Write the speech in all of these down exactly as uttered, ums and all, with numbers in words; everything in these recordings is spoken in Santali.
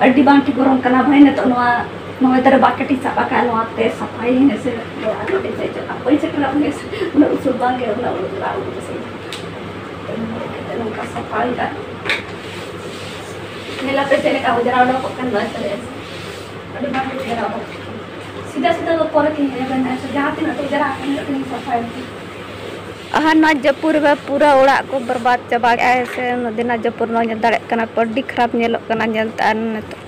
ᱟᱹᱰᱤ ᱵᱟᱝ ᱴᱷᱤᱠ ᱜᱚᱨᱚᱢ ᱠᱟᱱᱟ ᱵᱷᱟᱹᱭ᱾ ᱱᱤᱛᱚᱜ ᱱᱚᱣᱟ ᱱᱚᱣᱟ ᱛᱮᱨᱮ ᱵᱟᱠᱮᱴ ᱤᱧ ᱥᱟᱵ ᱟᱠᱟᱫᱼᱟ, ᱱᱚᱣᱟ ᱛᱮ ᱥᱟᱯᱷᱟᱭᱟᱹᱧ ᱦᱮᱸ ᱥᱮ᱾ ᱱᱚᱣᱟ ᱟᱨ ᱢᱤᱫᱴᱮᱱ ᱪᱮᱫ ᱪᱚ ᱵᱟᱹᱧ ᱪᱮᱠ ᱠᱟᱜᱼᱟ, ᱩᱱᱟᱹᱜ ᱩᱥᱩᱞ ᱵᱟᱝ ᱜᱮ, ᱩᱱᱟᱹᱜ ᱩᱥᱩᱞ ᱵᱟᱝ ᱜᱮ᱾ ᱱᱚᱝᱠᱟ ᱥᱟᱯᱷᱟ ᱦᱩᱭᱩᱜᱼᱟ᱾ ᱧᱮᱞ ᱟᱯᱮ ᱪᱮᱫ ᱞᱮᱠᱟ ᱚᱡᱽᱨᱟ ᱚᱰᱚᱠᱚᱜ ᱠᱟᱱ ᱱᱚᱣᱟ ᱛᱮᱨᱮ᱾ ᱟᱹᱰᱤ ᱵᱟᱝ ᱚᱡᱽᱨᱟ ᱚᱰᱚᱠᱚᱜ ᱠᱟᱱᱟ᱾ ᱥᱤᱫᱷᱟᱹ ᱥᱤᱫᱷᱟᱹ ᱫᱚ ᱯᱚᱨᱮ ᱛᱤᱧ ᱧᱮᱞᱟ, ᱡᱟᱦᱟᱸ ᱛᱤᱱᱟᱹᱜ ᱚᱡᱽᱨᱟ ᱟᱠᱟᱱ ᱩᱱᱟᱹᱜ ᱛᱤᱧ ᱥᱟᱯᱷᱟᱭᱟ᱾ ᱟᱦᱟ, ᱱᱚᱣᱟ ᱡᱟᱹᱯᱩᱫ ᱨᱮ ᱯᱩᱨᱟᱹ ᱚᱲᱟᱜ ᱠᱚ ᱵᱚᱨᱵᱟᱫ ᱪᱟᱵᱟ ᱠᱮᱜᱼᱟ ᱦᱮᱸ ᱥᱮ᱾ ᱩᱱᱟᱹᱜ ᱫᱤᱱᱟᱜ ᱡᱟᱹᱯᱩᱫ ᱱᱚᱣᱟ ᱧᱮᱞ ᱫᱟᱲᱮᱭᱟᱜ ᱠᱟᱱᱟ ᱯᱮ, ᱟᱹᱰᱤ ᱠᱷᱟᱨᱟᱯ ᱧᱮᱞᱚᱜ ᱠᱟᱱᱟ ᱧᱮᱞ ᱛᱮ᱾ ᱟᱨ ᱱᱤᱛᱚᱜ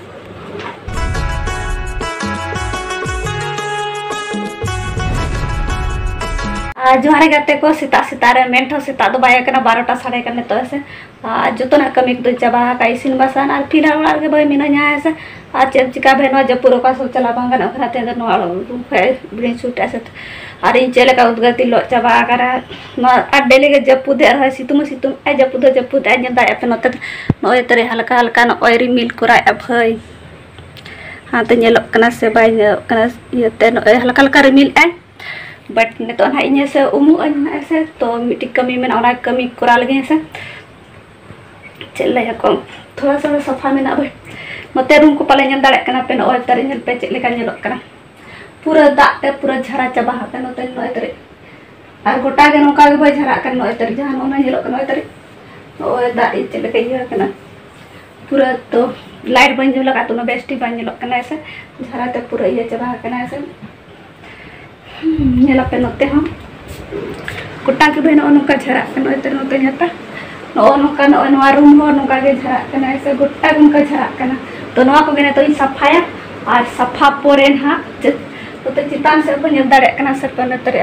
ᱟᱨ ᱡᱚᱦᱟᱨ ᱜᱮ ᱜᱟᱛᱮ ᱠᱚ, ᱥᱮᱛᱟᱜ ᱥᱮᱛᱟᱜ ᱨᱮ, ᱢᱮᱱ ᱴᱷᱚ ᱥᱮᱛᱟᱜ ᱫᱚ ᱵᱟᱭ ᱠᱟᱱᱟ, ᱵᱟᱨᱚᱴᱟ ᱥᱟᱰᱮ ᱠᱟᱱᱟ ᱱᱤᱛᱚᱜ ᱦᱮᱸ ᱥᱮ᱾ ᱟᱨ ᱡᱚᱛᱚᱱᱟᱜ ᱠᱟᱹᱢᱤ ᱠᱚᱫᱚᱧ ᱪᱟᱵᱟ ᱟᱠᱟᱫᱼᱟ, ᱤᱥᱤᱱ ᱵᱟᱥᱟᱝ, ᱟᱨ ᱯᱷᱤᱨ ᱦᱟᱸᱜ ᱚᱲᱟᱜ ᱨᱮᱜᱮ ᱵᱷᱟᱹᱭ ᱢᱤᱱᱟᱹᱧᱟ ᱦᱮᱸ ᱥᱮ᱾ ᱟᱨ ᱪᱮᱫ ᱮᱢ ᱪᱤᱠᱟ ᱵᱷᱟᱹᱭ, ᱱᱚᱣᱟ ᱡᱟᱹᱯᱩᱫ ᱚᱠᱟ ᱥᱮᱫ ᱪᱟᱞᱟᱣ ᱵᱟᱝ ᱜᱟᱱᱚᱜ ᱠᱟᱱᱟ, ᱛᱮᱦᱮᱧ ᱫᱚ ᱱᱚᱣᱟ ᱨᱩᱢ ᱠᱷᱚᱡ ᱵᱟᱹᱧ ᱪᱷᱩᱴᱟ ᱥᱮ᱾ ᱟᱨ ᱤᱧ ᱪᱮᱫ ᱞᱮᱠᱟ ᱩᱫᱽᱜᱟᱹᱨ ᱛᱤᱧ ᱞᱚᱦᱚᱫ ᱪᱟᱵᱟ ᱟᱠᱟᱱᱟ᱾ ᱱᱚᱣᱟ ᱟᱨ ᱰᱮᱞᱤ ᱜᱮ ᱡᱟᱹᱯᱩᱫ ᱮᱫ ᱨᱮᱦᱚᱸᱭ, ᱥᱤᱛᱩᱝ ᱦᱚᱸ ᱥᱤᱛᱩᱝ ᱮᱫ ᱟᱭ, ᱡᱟᱹᱯᱩᱫ ᱦᱚᱸ ᱡᱟᱹᱯᱩᱫ ᱮᱫ ᱟᱭ᱾ ᱧᱮᱞ ᱫᱟᱲᱮᱭᱟᱜ ᱯᱮ ᱱᱚᱛᱮ ᱫᱚ ᱱᱚᱜᱼᱚᱭ ᱛᱟᱹᱨᱤ ᱦᱟᱞᱠᱟ ᱦᱟᱞᱠᱟ ᱱᱚᱜᱼᱚᱭ ᱨᱤᱢᱤᱞ ᱠᱚᱨᱟᱣᱮᱫᱼᱟ ᱵᱷᱟᱹᱭ᱾ ᱦᱟᱱᱛᱮ ᱧᱮᱞᱚᱜ ᱠᱟᱱᱟ ᱥᱮ ᱵᱟᱭ ᱧᱮᱞᱚᱜ ᱠᱟᱱᱟ, ᱤᱭᱟᱹᱛᱮ ᱱᱚᱜᱼᱚᱭ ᱦᱟᱞᱠᱟ ᱦᱟᱞᱠᱟ ᱨᱤᱢᱤᱞ ᱮᱫ ᱟᱭ᱾ But ᱱᱤᱛᱚᱜ ᱱᱟᱦᱟᱜ ᱤᱧ ᱥᱮ ᱩᱢᱩᱜ ᱟᱹᱧ ᱱᱟᱦᱟᱜ ᱥᱮ, ᱛᱚ ᱢᱤᱫᱴᱤᱡ ᱠᱟᱹᱢᱤ ᱢᱮᱱᱟᱜᱼᱟ, ᱚᱱᱟ ᱠᱟᱹᱢᱤ ᱠᱚᱨᱟᱣ ᱞᱟᱹᱜᱤᱫ ᱦᱮᱸ ᱥᱮ᱾ ᱪᱮᱫ ᱞᱟᱹᱭᱟᱠᱚ, ᱛᱷᱚᱲᱟ ᱥᱟ ᱥᱟᱯᱷᱟ ᱢᱮᱱᱟᱜᱼᱟ ᱵᱷᱟᱹᱭ᱾ ᱱᱚᱛᱮ ᱨᱩᱢ ᱠᱚ ᱯᱟᱞᱮ ᱧᱮᱞ ᱫᱟᱲᱮᱭᱟᱜ ᱠᱟᱱᱟ ᱯᱮ, ᱱᱚᱜᱼᱚᱭ ᱛᱟᱹᱨᱤ ᱧᱮᱞ ᱯᱮ ᱪᱮᱫ ᱞᱮᱠᱟ ᱧᱮᱞᱚᱜ ᱠᱟᱱᱟ᱾ ᱯᱩᱨᱟᱹ ᱫᱟᱜ ᱛᱮ ᱯᱩᱨᱟᱹ ᱡᱷᱟᱨᱟ ᱪᱟᱵᱟ ᱟᱠᱟᱱᱟ ᱱᱚᱛᱮ ᱱᱚᱜᱼᱚᱭ ᱛᱟᱹᱨᱤ᱾ ᱟᱨ ᱜᱚᱴᱟ ᱜᱮ ᱱᱚᱝᱠᱟ ᱜᱮ ᱵᱷᱟᱹᱭ ᱡᱷᱟᱨᱟᱜ ᱠᱟᱱᱟ ᱱᱚᱜᱼᱚᱭ ᱛᱟᱹᱨᱤ, ᱡᱟᱦᱟᱸ ᱱᱚᱜᱼᱚᱭ ᱧᱮᱞᱚᱜ ᱠᱟᱱᱟ ᱱᱚᱜᱼᱚᱭ ᱛᱟᱹᱨᱤ᱾ ᱱᱚᱜᱼᱚᱭ ᱫᱟᱜ ᱤᱧ ᱪᱮᱫ ᱞᱮᱠᱟ ᱤᱭᱟᱹ ᱟᱠᱟᱱᱟ ᱯᱩᱨᱟᱹ᱾ ᱛᱚ ᱞᱟᱭᱤᱴ ᱵᱟᱹᱧ ᱡᱩᱞ ᱟᱠᱟᱫ ᱛᱮ ᱩᱱᱟᱹᱜ ᱵᱮᱥ ᱴᱷᱤᱠ ᱵᱟᱝ ᱧᱮᱞᱚᱜ ᱠᱟᱱᱟ ᱥᱮ, ᱡᱷᱟᱨᱟ ᱛᱮ ᱯᱩᱨᱟᱹ ᱤᱭᱟᱹ ᱪᱟᱵᱟ ᱟᱠᱟᱱᱟ ᱥᱮ᱾ ᱦᱩᱸ, ᱧᱮᱞ ᱟᱯᱮ ᱱᱚᱛᱮ ᱦᱚᱸ ᱜᱚᱴᱟ ᱜᱮ ᱵᱷᱟᱹᱭ ᱱᱚᱜᱼᱚ ᱱᱚᱝᱠᱟ ᱡᱷᱟᱨᱟᱜ ᱠᱟᱱᱟ᱾ ᱱᱚᱜᱼᱚᱭ ᱛᱟᱹᱨᱤ ᱱᱚᱛᱮ ᱧᱮᱞ ᱯᱮ, ᱱᱚᱜᱼᱚ ᱱᱚᱝᱠᱟ ᱱᱚᱜᱼᱚᱭ ᱱᱚᱣᱟ ᱨᱩᱢ ᱦᱚᱸ ᱱᱚᱝᱠᱟ ᱜᱮ ᱡᱷᱟᱨᱟᱜ ᱠᱟᱱᱟ ᱥᱮ, ᱜᱚᱴᱟ ᱜᱮ ᱱᱚᱝᱠᱟ ᱡᱷᱟᱨᱟᱜ ᱠᱟᱱᱟ᱾ ᱛᱚ ᱱᱚᱣᱟ ᱠᱚᱜᱮ ᱱᱤᱛᱚᱜ ᱤᱧ ᱥᱟᱯᱷᱟᱭᱟ, ᱟᱨ ᱥᱟᱯᱷᱟ ᱯᱚᱨᱮ ᱱᱟᱦᱟᱜ ᱪᱮᱫ ᱱᱚᱛᱮ ᱪᱮᱛᱟᱱ ᱥᱮᱫ ᱯᱮ ᱧᱮᱞ ᱫᱟᱲᱮᱭᱟᱜ ᱠᱟᱱᱟ ᱥᱮ ᱯᱮ ᱱᱚᱛᱮ ᱨᱮ,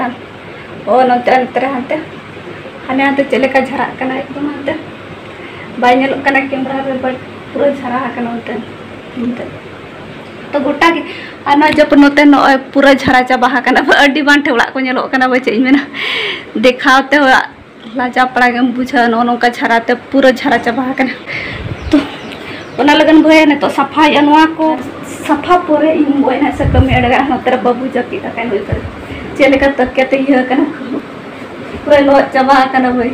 ᱚ ᱱᱚᱛᱮ ᱱᱚᱛᱮ ᱨᱮ ᱦᱟᱱᱛᱮ ᱦᱟᱱᱮ ᱦᱟᱱᱛᱮ ᱪᱮᱫ ᱞᱮᱠᱟ ᱡᱷᱟᱨᱟᱜ ᱠᱟᱱᱟ ᱮᱠᱫᱚᱢ ᱦᱟᱱᱛᱮ ᱵᱟᱭ ᱧᱮᱞᱚᱜ ᱠᱟᱱᱟ ᱠᱮᱢᱨᱟ ᱨᱮ, but ᱯᱩᱨᱟᱹ ᱡᱷᱟᱨᱟ ᱟᱠᱟᱱᱟ ᱚᱱᱛᱮ, ᱚᱱᱛᱮ᱾ ᱛᱚ ᱜᱚᱴᱟ ᱜᱮ, ᱟᱨ ᱱᱚᱣᱟ ᱡᱟᱹᱯᱩᱫ ᱱᱚᱛᱮ ᱱᱚᱜᱼᱚᱭ ᱯᱩᱨᱟᱹ ᱡᱷᱟᱨᱟ ᱪᱟᱵᱟ ᱟᱠᱟᱱᱟ᱾ ᱟᱹᱰᱤ ᱵᱟᱝ ᱴᱷᱮ ᱚᱲᱟᱜ ᱠᱚ ᱧᱮᱞᱚᱜ ᱠᱟᱱᱟ, ᱵᱟᱹᱭ ᱪᱮᱫ ᱤᱧ ᱢᱮᱱᱟ, ᱫᱮᱠᱷᱟᱣ ᱛᱮ ᱚᱲᱟᱜ ᱞᱟᱡᱟᱣ ᱯᱟᱲᱟ ᱜᱮᱢ ᱵᱩᱡᱷᱟᱹᱣᱟ᱾ ᱱᱚᱜᱼᱚ ᱱᱚᱝᱠᱟ ᱡᱷᱟᱨᱟ ᱛᱮ ᱯᱩᱨᱟᱹ ᱡᱷᱟᱨᱟ ᱪᱟᱵᱟ ᱟᱠᱟᱱᱟ᱾ ᱛᱚ ᱚᱱᱟ ᱞᱟᱹᱜᱤᱫ ᱵᱷᱟᱹᱭ ᱱᱤᱛᱚᱜ ᱥᱟᱯᱷᱟᱭᱮᱫᱼᱟ ᱱᱚᱣᱟ ᱠᱚ᱾ ᱥᱟᱯᱷᱟ ᱯᱚᱨᱮ ᱤᱧ ᱵᱚᱭ ᱱᱟᱜ ᱥᱮ ᱠᱟᱹᱢᱤ ᱟᱲᱮ ᱨᱮ, ᱱᱚᱛᱮ ᱨᱮ ᱵᱟᱹᱵᱩ ᱡᱟᱹᱯᱤᱫ ᱟᱠᱟᱱ ᱩᱭᱦᱟᱹᱨ ᱪᱮᱫ ᱞᱮᱠᱟ ᱛᱟᱹᱠᱤᱭᱟᱹ ᱛᱮ ᱤᱭᱟᱹ ᱟᱠᱟᱱᱟ, ᱯᱩᱨᱟᱹ ᱞᱚᱦᱚᱫ ᱪᱟᱵᱟ ᱟᱠᱟᱱᱟ ᱵᱷᱟᱹᱭ᱾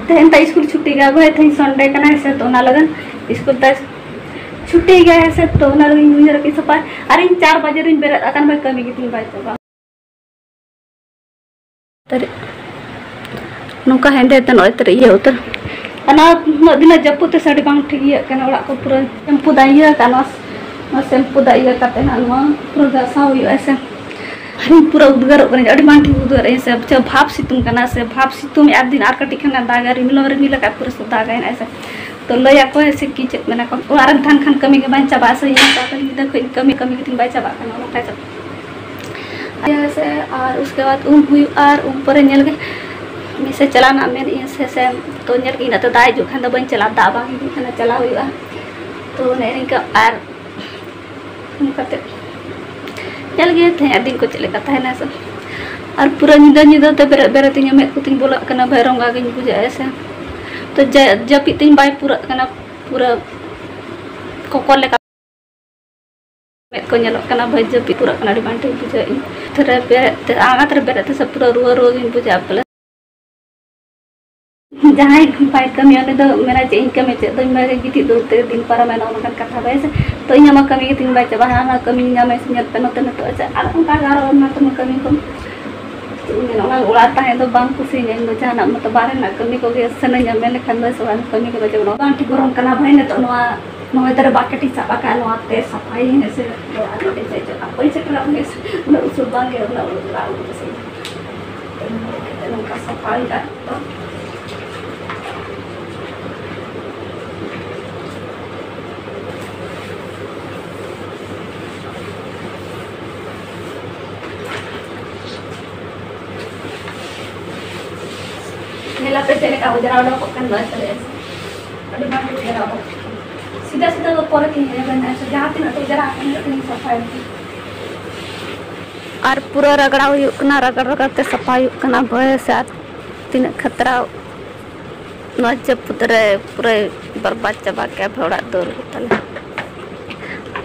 ᱛᱮᱦᱮᱧ ᱛᱟᱭ ᱥᱠᱩᱞ ᱪᱷᱩᱴᱤ ᱜᱮᱭᱟ ᱵᱷᱟᱹᱭ, ᱛᱮᱦᱮᱧ ᱥᱟᱱᱰᱮ ᱠᱟᱱᱟ ᱥᱮ, ᱛᱚ ᱚᱱᱟ ᱞᱟᱹᱜᱤᱫ ᱥᱠᱩᱞ ᱛᱟᱭ ᱪᱷᱩᱴᱤ ᱜᱮᱭᱟ ᱦᱮᱸ ᱥᱮ, ᱛᱚ ᱚᱱᱟ ᱨᱮᱜᱮᱧ ᱩᱭᱦᱟᱹᱨ ᱠᱮᱫ ᱥᱟᱯᱷᱟ᱾ ᱟᱨ ᱤᱧ ᱪᱟᱨ ᱵᱟᱡᱮ ᱨᱤᱧ ᱵᱮᱨᱮᱫ ᱟᱠᱟᱱ ᱵᱷᱟᱭ, ᱠᱟᱹᱢᱤ ᱜᱮᱛᱤᱧ ᱵᱟᱭ ᱪᱟᱵᱟ᱾ ᱛᱟᱨᱮ-, ᱱᱚᱝᱠᱟ ᱦᱮᱸᱫᱮ ᱛᱮ ᱱᱚᱜᱼᱚᱭ ᱛᱟᱨᱮ ᱤᱭᱟᱹ ᱩᱛᱟᱹᱨ᱾ ᱚᱱᱟ ᱩᱱᱟᱹᱜ ᱫᱤᱱᱟᱜ ᱡᱟᱹᱯᱩᱫ ᱛᱮ ᱥᱮ ᱟᱹᱰᱤ ᱵᱟᱝ ᱴᱷᱤᱠ ᱤᱭᱟᱹᱜ ᱠᱟᱱᱟ, ᱚᱲᱟᱜ ᱠᱚ ᱯᱩᱨᱟᱹ ᱥᱮᱢᱯᱩ ᱫᱟᱜ ᱤᱭᱟᱹ ᱟᱠᱟᱱᱟ᱾ ᱱᱚᱣᱟ ᱥᱮᱢᱯᱩ ᱫᱟᱜ ᱤᱭᱟᱹ ᱠᱟᱛᱮ ᱱᱟᱜ ᱱᱚᱣᱟ ᱯᱩᱨᱟᱹ ᱜᱷᱟᱥᱟᱣ ᱦᱩᱭᱩᱜᱼᱟ ᱥᱮ᱾ ᱤᱧ ᱯᱩᱨᱟᱹ ᱩᱫᱽᱜᱟᱹᱨᱚᱜ ᱠᱟᱹᱱᱟᱹᱧ, ᱟᱹᱰᱤ ᱵᱟᱝ ᱴᱷᱤᱠ ᱩᱫᱽᱜᱟᱹᱨᱚᱜ ᱤᱧ ᱥᱮ, ᱵᱩᱡᱷᱟᱹᱣ ᱵᱷᱟᱵᱽ ᱥᱤᱛᱩᱝ ᱠᱟᱱᱟ ᱥᱮ, ᱵᱷᱟᱵᱽ ᱥᱤᱛᱩᱝ ᱮ ᱟᱨ ᱫᱤᱱ ᱟᱨ ᱠᱟᱹᱴᱤᱡ ᱠᱷᱟᱱ ᱫᱟᱜᱟᱭ, ᱨᱤᱢᱤᱞ ᱦᱚᱸ ᱨᱤᱢᱤᱞ ᱟᱠᱟᱫ ᱯᱩᱨᱟᱹ ᱥᱮ ᱫᱟᱜᱟᱭ ᱱᱟᱜ ᱥᱮ᱾ ᱛᱚ ᱞᱟᱹᱭ ᱟᱠᱚ ᱦᱮᱸ ᱥᱮ ᱠᱤ ᱪᱮᱫ ᱢᱮᱱᱟ ᱠᱚ, ᱚᱲᱟᱜ ᱨᱮᱢ ᱛᱟᱦᱮᱱ ᱠᱷᱟᱱ ᱠᱟᱹᱢᱤ ᱜᱮ ᱵᱟᱝ ᱪᱟᱵᱟᱜᱼᱟ ᱥᱮ, ᱤᱧ ᱦᱚᱸ ᱧᱤᱫᱟᱹ ᱠᱷᱚᱱ ᱠᱟᱹᱢᱤ ᱠᱟᱹᱢᱤ ᱠᱟᱛᱮᱧ ᱵᱟᱭ ᱪᱟᱵᱟᱜ ᱠᱟᱱᱟ, ᱚᱱᱠᱟᱭ ᱪᱟᱵᱟᱜ᱾ ᱦᱮᱸ ᱥᱮ, ᱟᱨ ᱩᱥᱠᱮ ᱵᱟᱫ ᱩᱢ ᱦᱩᱭᱩᱜᱼᱟ, ᱟᱨ ᱩᱢ ᱯᱚᱨᱮ ᱧᱮᱞ ᱜᱮ ᱢᱤᱫ ᱥᱮᱫ ᱪᱟᱞᱟᱣ ᱨᱮᱱᱟᱜ ᱢᱮᱱ ᱤᱧ ᱥᱮ, ᱥᱮ, ᱛᱚ ᱧᱮᱞ ᱜᱮ ᱤᱧ ᱫᱚ ᱫᱟᱜ ᱦᱤᱡᱩᱜ ᱠᱷᱟᱱ ᱫᱚ ᱵᱟᱹᱧ ᱪᱟᱞᱟᱜᱼᱟ, ᱫᱟᱜ ᱵᱟᱝ ᱦᱤᱡᱩᱜ ᱠᱷᱟᱱ ᱪᱟᱞᱟᱣ ᱦᱩᱭᱩᱜᱼᱟ᱾ ᱛᱚ ᱱᱮᱜᱼᱮ ᱱᱤᱝᱠᱟᱹ ᱟᱨ ᱚᱱᱠᱟᱛᱮ ᱧᱮᱞ ᱜᱮ ᱛᱮᱦᱮᱧᱟᱜ ᱫᱤᱱ ᱠᱚ ᱪᱮᱫ ᱞᱮᱠᱟ ᱛᱟᱦᱮᱱᱟ ᱥᱮ᱾ ᱟᱨ ᱯᱩᱨᱟᱹ ᱧᱤᱫᱟᱹ ᱧᱤᱫᱟᱹ ᱛᱮ ᱵᱮᱨᱮᱫ ᱵᱮᱨᱮᱫ ᱛᱤᱧ ᱢᱮᱫ ᱠᱚ ᱛᱤᱧ ᱵᱚᱞᱚᱜ ᱠᱟᱱᱟ, ᱵᱷᱟᱭ ᱨᱚᱸᱜᱟ ᱜᱤᱧ ᱵᱩᱡᱷᱟᱹᱣᱮᱫᱼᱟ ᱥᱮ᱾ ᱛᱚ ᱡᱟ-, ᱡᱟᱹᱯᱤᱫ ᱛᱤᱧ ᱵᱟᱭ ᱯᱩᱨᱟᱹᱜ ᱠᱟᱱᱟ, ᱯᱩᱨᱟᱹ ᱠᱚᱠᱚᱨ ᱞᱮᱠᱟ ᱢᱮᱫ ᱠᱚ ᱧᱮᱞᱚᱜ ᱠᱟᱱᱟ, ᱵᱷᱟᱭ ᱡᱟᱹᱯᱤᱫ ᱯᱩᱨᱟᱹᱜ ᱠᱟᱱᱟ, ᱟᱹᱰᱤ ᱵᱟᱝ ᱴᱷᱤᱠ ᱵᱩᱡᱷᱟᱹᱣᱮᱫ ᱤᱧ᱾ ᱛᱷᱚᱨᱮ ᱵᱮᱨᱮᱫ ᱛᱮ, ᱟᱸᱜᱟᱛ ᱨᱮ ᱵᱮᱨᱮᱫ ᱛᱮ ᱥᱮ ᱯᱩᱨᱟᱹ ᱨᱩᱣᱟᱹ ᱨᱩᱣᱟᱹ ᱜᱤᱧ ᱵᱩᱡᱷᱟᱹᱣᱟ ᱯᱟᱞᱮ᱾ ᱡᱟᱦᱟᱸᱭ ᱵᱟᱭ ᱠᱟᱹᱢᱤᱭᱟ, ᱩᱱᱤ ᱫᱚ ᱢᱮᱱᱟ ᱪᱮᱫ ᱤᱧ ᱠᱟᱹᱢᱤᱭᱟ, ᱪᱮᱫ ᱫᱚᱧ ᱵᱟᱲᱟᱭᱟ, ᱜᱤᱛᱤᱡ ᱫᱩᱲᱩᱵ ᱛᱮ ᱫᱤᱱ ᱯᱟᱨᱚᱢᱮᱱᱟ, ᱚᱱᱠᱟᱱ ᱠᱟᱛᱷᱟ ᱵᱟᱭ ᱥᱮ᱾ ᱛᱚ ᱤᱧᱟᱹᱜ ᱢᱟ ᱠᱟᱹᱢᱤ ᱜᱮᱛᱤᱧ ᱵᱟᱭ ᱪᱟᱵᱟ, ᱦᱟᱱᱟ ᱠᱟᱹᱢᱤ ᱧᱟᱢᱟᱭ ᱥᱮ ᱧᱮᱞ ᱯᱮ ᱱᱚᱛᱮ ᱱᱤᱛᱚᱜ ᱟᱪᱪᱷᱟ, ᱟᱨ ᱚᱱᱠᱟ ᱜᱮ ᱟᱨᱚ ᱚᱱᱟ ᱛᱮᱢᱟ ᱠᱟᱹᱢᱤ ᱠᱚ᱾ ᱪᱮᱫ ᱤᱧ ᱢᱮᱱᱟ, ᱚᱱᱟ ᱚᱲᱟᱜ ᱛᱟᱦᱮᱸ ᱫᱚ ᱵᱟᱝ ᱠᱩᱥᱤᱧᱟ ᱤᱧ ᱫᱚ, ᱡᱟᱦᱟᱱᱟᱜ ᱢᱚᱛᱚ ᱵᱟᱦᱨᱮ ᱨᱮᱱᱟᱜ ᱠᱟᱹᱢᱤ ᱠᱚᱜᱮ ᱥᱟᱱᱟᱧᱟ, ᱢᱮᱱ ᱞᱮᱠᱷᱟᱱ ᱫᱚ ᱥᱮ ᱵᱟᱝ, ᱠᱟᱹᱢᱤ ᱠᱚ ᱵᱟᱭ ᱪᱟᱵᱟ᱾ ᱵᱟᱝ ᱴᱷᱤᱠ ᱜᱚᱨᱚᱢ ᱠᱟᱱᱟ ᱵᱷᱟᱭ ᱱᱤᱛᱚᱜ ᱱᱚᱣᱟ, ᱱᱚᱜᱼᱚᱭ ᱛᱟᱨᱟ ᱵᱟᱠᱮᱴ ᱤᱧ ᱥᱟᱵ ᱟᱠᱟᱫᱼᱟ, ᱱᱚᱣᱟ ᱛᱮ ᱥᱟᱯᱷᱟᱭᱟᱹᱧ ᱦᱮᱸ ᱥᱮ᱾ ᱟᱫᱚ ᱚᱸᱰᱮ ᱫᱮᱡᱚᱜ ᱵᱟᱹᱧ ᱥᱮᱴᱮᱨᱟ, ᱩᱱᱟᱹᱜ ᱩᱥᱩᱞ ᱵᱟᱝ ᱜᱮ, ᱩᱱᱟᱹᱜ ᱩᱥᱩᱞ ᱵᱟᱝ ᱜᱮ᱾ ᱱᱚᱝᱠᱟ ᱥᱟᱯᱷᱟ ᱦᱩᱭᱩᱜᱼᱟ᱾ ᱧᱮᱞ ᱟᱯᱮ ᱪᱮᱫ ᱞᱮᱠᱟ ᱚᱡᱽᱨᱟ ᱚᱰᱚᱠᱚᱜ ᱠᱟᱱ ᱫᱚ ᱥᱟᱹᱨᱤ ᱥᱮ᱾ ᱟᱹᱰᱤ ᱵᱟᱝ ᱚᱡᱽᱨᱟ ᱚᱰᱚᱠᱚᱜ ᱠᱟᱱᱟ᱾ ᱥᱤᱫᱷᱟᱹ ᱥᱤᱫᱷᱟᱹ ᱫᱚ ᱯᱚᱨᱮ ᱛᱤᱧ ᱦᱮᱡ ᱮᱱᱟ, ᱥᱮ ᱡᱟᱦᱟᱸ ᱛᱤᱱᱟᱹᱜ ᱚᱡᱽᱨᱟ ᱟᱠᱟᱱ ᱩᱱᱟᱹᱜ ᱛᱤᱧ ᱥᱟᱯᱷᱟᱭᱟ᱾ ᱟᱨ ᱯᱩᱨᱟᱹ ᱨᱟᱜᱲᱟᱣ ᱦᱩᱭᱩᱜ ᱠᱟᱱᱟ, ᱨᱟᱜᱟᱲ ᱨᱟᱜᱟᱲ ᱛᱮ ᱥᱟᱯᱷᱟ ᱦᱩᱭᱩᱜ ᱠᱟᱱᱟ ᱵᱷᱟᱹᱭ ᱥᱮ᱾ ᱟᱨ ᱛᱤᱱᱟᱹᱜ ᱠᱷᱟᱛᱨᱟ ᱱᱚᱣᱟ ᱡᱟᱹᱯᱩᱫ ᱨᱮ ᱯᱩᱨᱟᱹᱭ ᱵᱚᱨᱵᱟᱫ ᱪᱟᱵᱟ ᱠᱮᱜᱼᱟ ᱵᱷᱟᱹᱭ ᱚᱲᱟᱜ ᱫᱩᱣᱟᱹᱨ ᱠᱚ ᱛᱟᱞᱮ᱾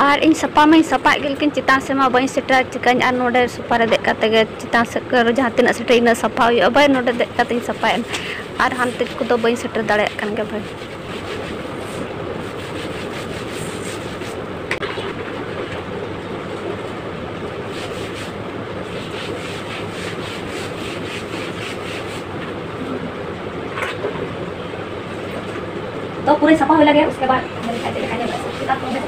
ᱟᱨ ᱤᱧ ᱥᱟᱯᱷᱟ ᱢᱟᱧ ᱥᱟᱯᱷᱟᱭᱮᱫ ᱜᱮ, ᱞᱮᱠᱤᱱ ᱪᱮᱛᱟᱱ ᱥᱮᱫ ᱢᱟ ᱵᱟᱹᱧ ᱥᱮᱴᱮᱨᱟ, ᱪᱤᱠᱟᱹᱧ? ᱟᱨ ᱱᱚᱰᱮ ᱥᱳᱯᱷᱟ ᱨᱮ ᱫᱮᱡ ᱠᱟᱛᱮ ᱜᱮ ᱪᱮᱛᱟᱱ ᱥᱮᱫ ᱠᱚ ᱡᱟᱦᱟᱸ ᱛᱤᱱᱟᱹᱜ ᱥᱮᱴᱮᱨ ᱤᱱᱟᱹᱜ ᱥᱟᱯᱷᱟ ᱦᱩᱭᱩᱜᱼᱟ ᱵᱷᱟᱹᱭ, ᱱᱚᱰᱮ ᱫᱮᱡ ᱠᱟᱛᱮᱧ ᱥᱟᱯᱷᱟᱭᱮᱫ᱾ ᱟᱨ ᱦᱟᱱᱛᱮ ᱠᱚᱫᱚ ᱵᱟᱹᱧ ᱥᱮᱴᱮᱨ ᱫᱟᱲᱮᱭᱟᱜ ᱠᱟᱱ ᱜᱮᱭᱟ ᱵᱷᱟᱹᱭ᱾ ᱥᱟᱯᱷᱟ ᱦᱩᱭ ᱞᱟᱜᱮ, ᱩᱥᱠᱮ ᱵᱟᱫ ᱧᱮᱞ ᱞᱮᱠᱷᱟᱡ ᱪᱮᱫ ᱞᱮᱠᱟ ᱧᱮᱞᱚᱜᱼᱟ ᱥᱮ ᱪᱮᱛᱟᱱ ᱠᱷᱚᱱ ᱵᱮᱥ᱾